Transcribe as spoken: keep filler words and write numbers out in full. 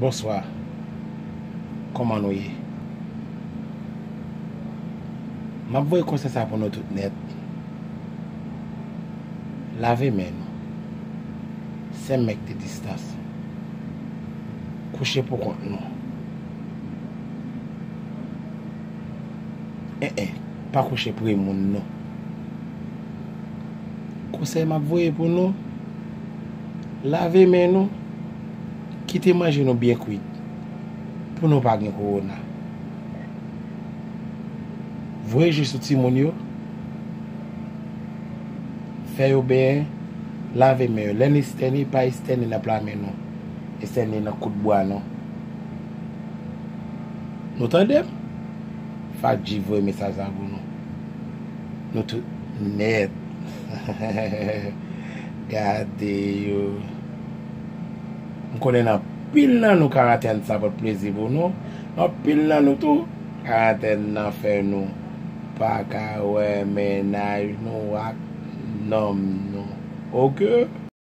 Bonswa. Kòman nou ye? M ap voye konsèy sa pou nou tout nèt. Lave men nou. Senk mèt de distans. Kouche pou kont nou. En en, pa kouche pre moun non. Konsèy m ap voye pou nou, lave men nou, kite manje nou byen kwit, pou nou pa gen kowona. Voye je sou timoun yo, fè yo benyen, lave men yo. Lè n estène, pa estène nan pla men nou, estène nan kout bwa non. Nou tande m? Fadji voye mesaj sa pou nou. Nou tout nèt. Gade yo. M konnen anpil nan nou karantèn sa pot plezi pou nou. Anpil nan nou tou, karantèn nan fè nou pa ka wè mennaj nou ak nonm nou. Oke?